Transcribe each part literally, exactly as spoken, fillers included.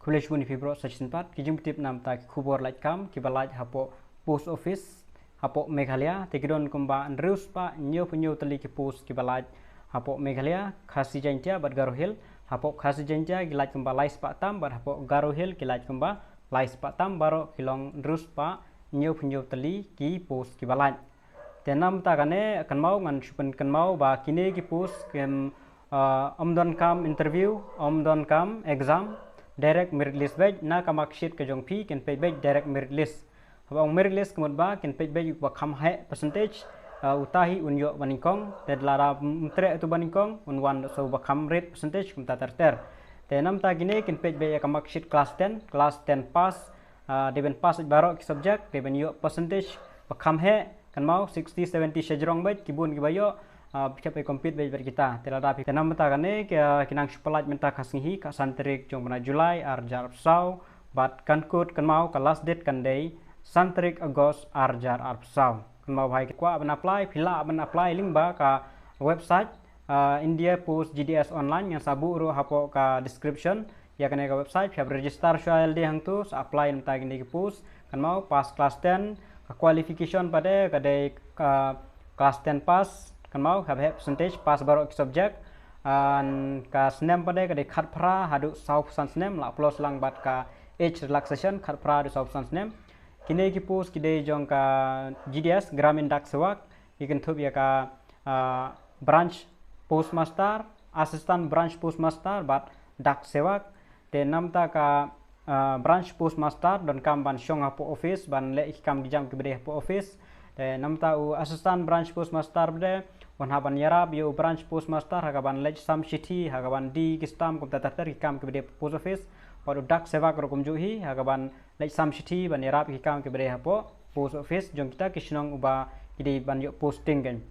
Khublei shibun ïa phi baroh sa shisien pat, ki jingpyntip namar ki khubor lait kam kiba lait hapoh post office hapoh Meghalaya. Te ki don kumba hynriew spah hynñiew phew hynñiew tylli ki post kiba lait hapoh Meghalaya, Khasi Jaintia bad Garo Hill. Hapoh Khasi Jaintia ki lait kumba lai spah tam bad hapoh Garo Hill ki lait kumba lai spah tam, baroh ki long hynriew spah hynñiew phew hynñiew tylli ki post kiba lait. Te namar kane kynmaw, ngan shu pynkynmaw ba kine ki post kim, ah, ym donkam interview, ym donkam exam, direct merit list beit. Na ka mark sheet ka jong phi kin peit beit direct merit list. Haba ong merit list ka mut ba kin peit beit uba kham heh percentage, ah, uta hi un ïoh ba nyngkong. Te lada ym treh utu ba nyngkong, un wan sa uba kham rit percentage kumta ter ter. Te namar kine kin peit beit ïa ka mark sheet class ten, class ten pass, ah, dei ban pass baroh ki subject, dei ban ïoh percentage ba kham heh, kynmaw sixty seventy sha jrong beit, ki bun kiba ïoh, ah, phi hap ban compete beit bad kita. Te lada phi, te namar kane ki, ah, ki nang shu pyllait mynta ka sngi hi, ka san tarik jong u bnai July ar hajar arphew saw, bad kan kut, kynmaw ka last date kan dei san tarik August ar hajar arphew saw. Kynmaw ba haba phi kwah ban apply, phi lah ban apply lyngba ka website, ah, India Post G D S Online, ngan sa buh ruh hapoh ka description ïa kane ka website. Phi hap register shuwa ïalade hangto, sa apply mynta kine ki post. Kynmaw pass class ten, ka qualification pat de ka dei ka class ten pass. Kynmaw hap heh percentage, pass baroh ki subject. An ka snem pat de ka dei khatphra haduh sawphew san snem, la plus lang bad ka age relaxation, khatphra haduh sawphew san snem. Kine ki post ki dei jong ka G D S, Gramin Dak Sevak, ki kynthup ïa ka, ah, branch postmaster, assistant branch postmaster bad dak sevak. Te namar ka, ah, branch postmaster donkam ban shong hapoh office ban leh ki kam ki jam kiba dei hapoh office. Te namar u assistant branch postmaster pat de un hap ban ïarap ïa u branch postmaster ha kaban leit sam shithi, ha kaban die ki stamp, kumta ter ter ki kam kiba dei post office. Bad u dak sevak ruh kumjuh hi, ha kaban leit sam shithi ban ïarap ki kam kiba dei hapoh post office jong kita ki shnong uba ki dei ban ïoh posting kan.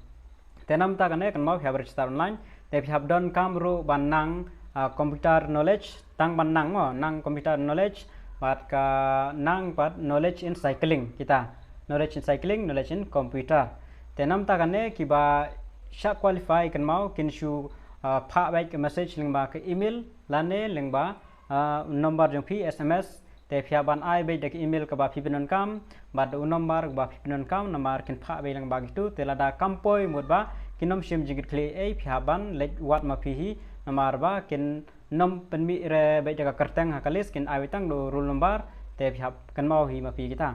Te namar kane kynmaw phi hap register online. Te phi hap donkam ruh ban nang, ah, computer knowledge, tang ban nang mo, nang computer knowledge, bad ka nang pat knowledge in cycling kita. Knowledge in cycling, knowledge in computer. Te namar kane kiba shah qualify kynmaw kin shu, ah, phah beit ka message lyngba ka email lane lyngba, ah, number jong phi, S M S. Te phi hap ban ai beit da ka email kaba phi pyndonkam bad da u number kaba phi pyndonkam, namar kin phah beit lyngba kitu. Te lada kam poi mut ba kin ym shim jingkitkhlieh ei, phi hap ban leit wad ma phi hi, namar ba kin ym pynmih re beit da ka kyrteng ha ka list, kin ai beit tang da u roll number. Te phi hap kynmaw hi ma phi kita.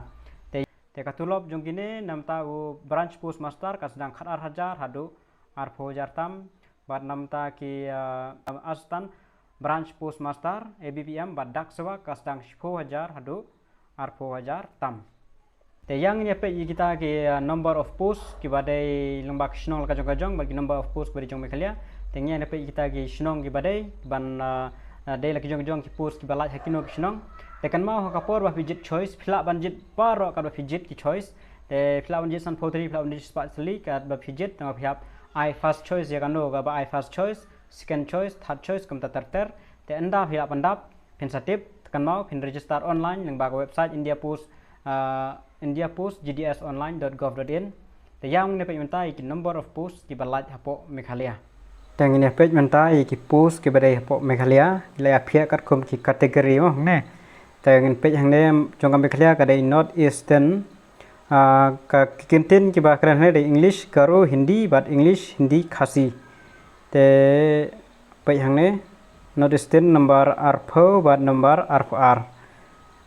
Te, te ka tulop jong kine namar u branch postmaster ka sdang khatar hajar haduh arphew hajar tam, bad namar ki, ah, assistant branch postmaster, A B P M, bad dak sevak ka sdang shiphew hajar haduh arphew hajar tam. Te ïa ngin ïa peit ïa kita ki, ah, number of post kiba dei lyngba ki shnong la ka jong ka jong, bad ki number of post kiba dei jong Meghalaya. Te ngin ïa peit ïa kita ki shnong kiba dei ban, ah, ah, dei la ki jong ka jong ki post kiba lait ha kino ki shnong. Te kynmaw ha ka por ba phi jied choice, phi lah ban jied baroh katba phi jied ki choice. Te phi lah ban jied sanphew tylli, phi lah ban jied spah tylli katba phi jied, tang ba phi hap ai first choice ïa kano kaba ai first choice, second choice, third choice, kumta ter ter. Te ynda phi lah pyndap, phin sa tip, te kynmaw phin register online lyngba ka website India Post, ah, India Post G D S online dot gov dot in. Te ïa ngin ïa peit mynta ïa ki number of post kiba lait hapoh Meghalaya. Te ngin ïa peit mynta ïa ki post kiba dei hapoh Meghalaya, ki la ïa phiah katkum ki category mo, ne. Te ngin peit hangne jong ka Meghalaya ka dei North Eastern, ah, ka ki kyntien kiba kren hangne dei English, Garo, Hindi, bad English, Hindi, Khasi. Te peit hangne, North Eastern number arphew bad number arphew ar.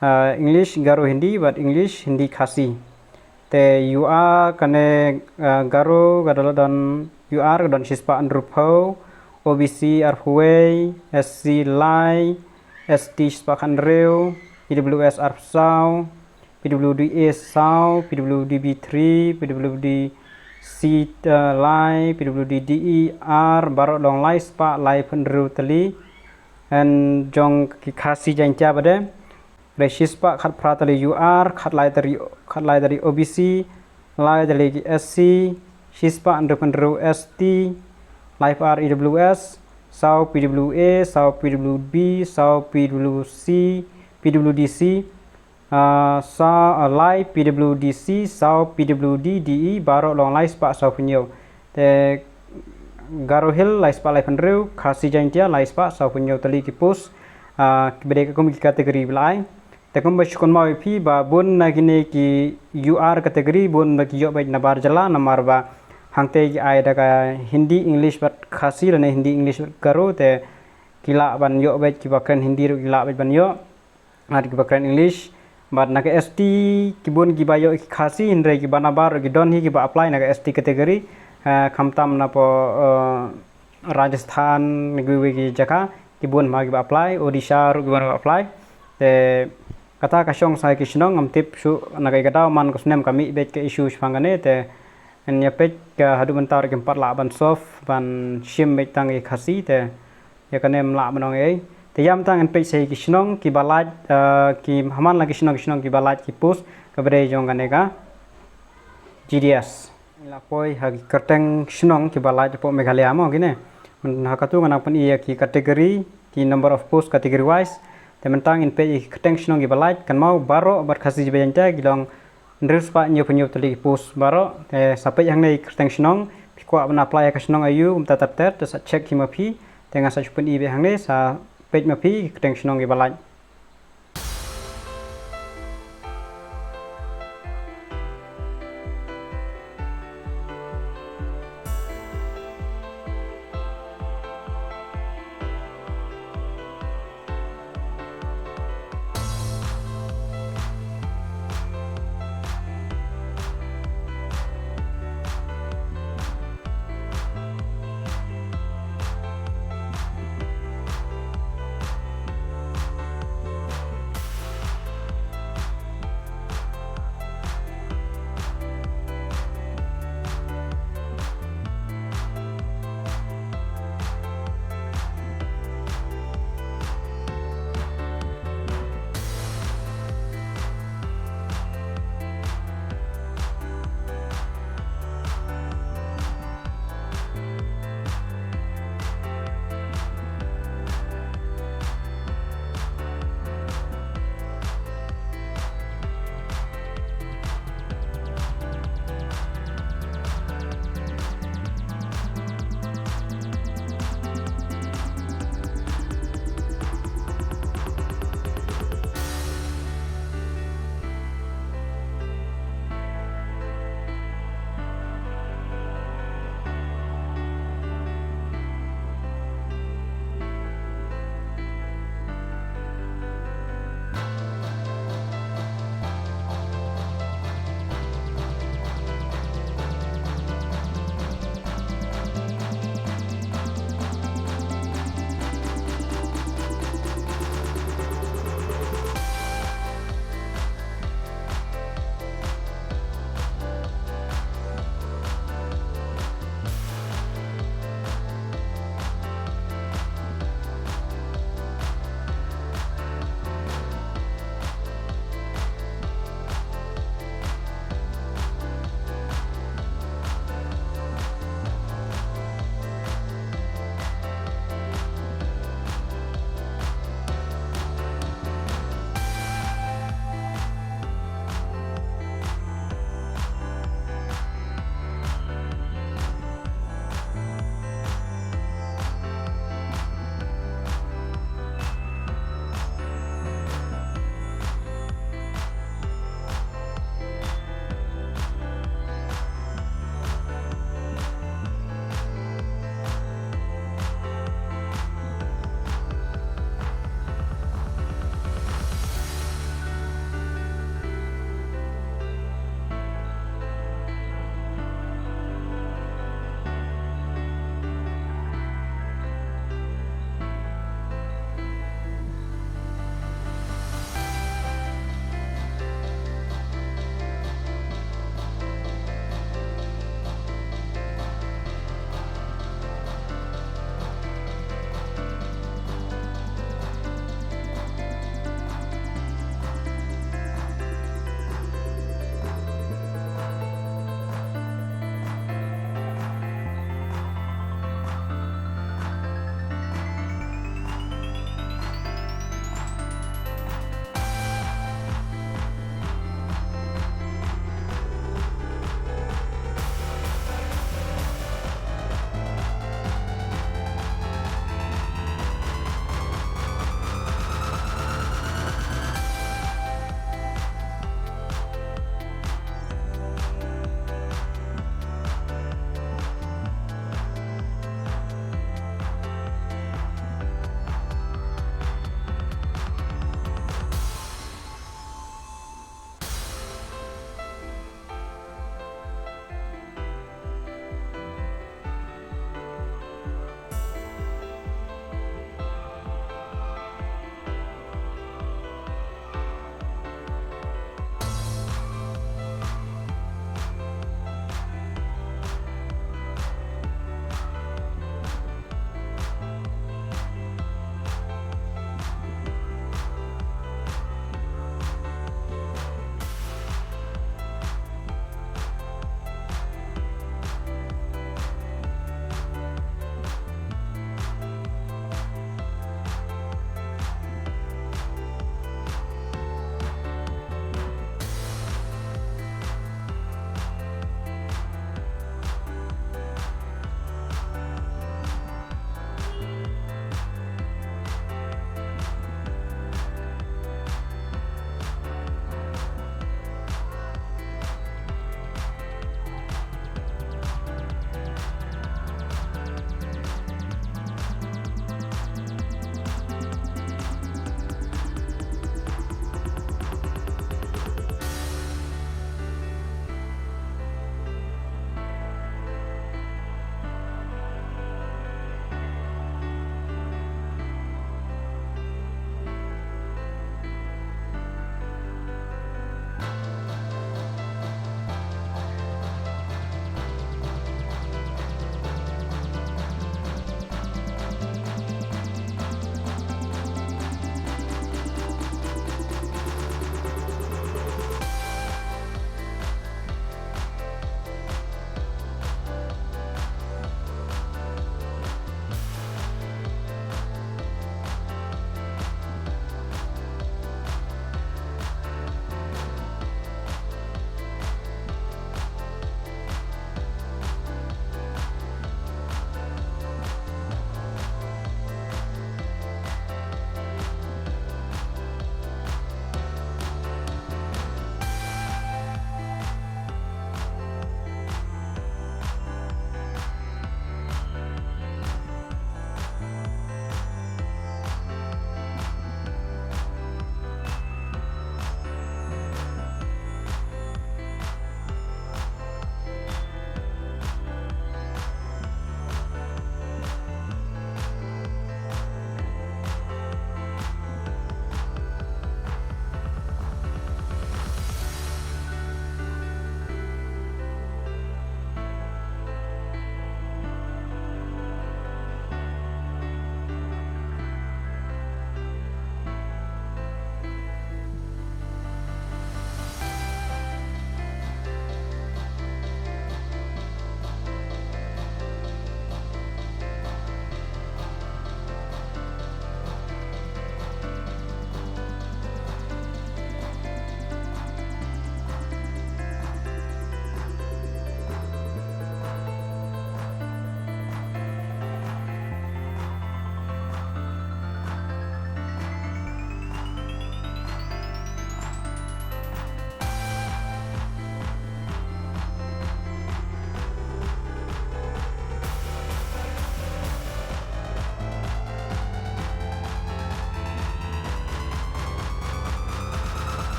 Ah, English, Garo, Hindi, bad English, Hindi, Khasi. Te U R kane, ah, Garo ka dei la don, U R ka don shispah hynriewphew, O B C arphew wei, S C lai, S T shispah khathynriew, P W S arphew saw, P W D A saw, P W D B three, P W D C, eh, lai, P W D D E ar, baroh long lai spah laiphew hynriew tylli. And jong ki Khasi Jaiñtia pat de, re shispah khatphra tylli U R, khatlai tylli, khatlai tylli O B C, lai tylli ki S C, shispah hynriewphew hynriew S T, laiphew ar E W S, saw P W A, saw P W B, saw P W C, P W D C, ah, saw, ah, lai P W D C, saw P W D D E, baroh long lai spah sawphew hynñiew. Te Garo Hill lai spah laiphew hynriew, Khasi Jaiñtia lai spah sawphew hynñiew tylli ki post. Ah, ki ba dei ka kum ki category ba la ai. Te kumba shu kynmaw ïa phi ba bun na kine ki U R category bun ba ki ïoh beit na bar jylla namar ba hangtei ki ai da ka Hindi, English bad Khasi lane Hindi, English bad Garo, te ki lah ban ïoh beit, ki ba kren Hindi ruh ki lah beit ban ïoh. Ar ki ba kren English. Bad na ka S T ki bun ki ba ïoh ki Khasi, hynrei ki ba nabar ruh ki don hi ki ba apply na ka S T category. Eh, khamtam na po, eh, Rajasthan, na kiwei kiwei ki jaka, ki bun ma ki ba apply, Odisha ruh ki bun ba apply. Te kata ka shong sa ki shnong, ngam tip shuh na ka, ka daw man ka snem ka mih beit ka issue shaphang kane, te ngan ïa peit ka haduh mynta ruh kim pat lah ban solve, ban shim beit tang ki Khasi, te ïa kane ym lah ban ong ei. Te ïa mynta ngan peit sa ki shnong ki ba lait, eh, ki haman la ki shnong, ki shnong ki ba lait ki post ka ba dei jong kane ka G D S. La poi ha ki kyrteng shnong ki ba lait hapoh Meghalaya mo kine. Mynta ha katu nga nang pyni ïa ki category, ki number of post category wise. Te mynta ngin peit ïa ki kyrteng shnong ki ba lait, kynmaw baroh bad Khasi Jaiñtia ki long hynriew spah hynñiew phew hynñiew tylli ki post baroh. Te sa peit hangne ki kyrteng shnong, phi kwah ban apply ïa ka shnong aïu, kumta ter ter, te sa check hi ma phi. Te nga sa shu pyni beit hangne, sa peit ma phi ki kyrteng shnong ki ba lait.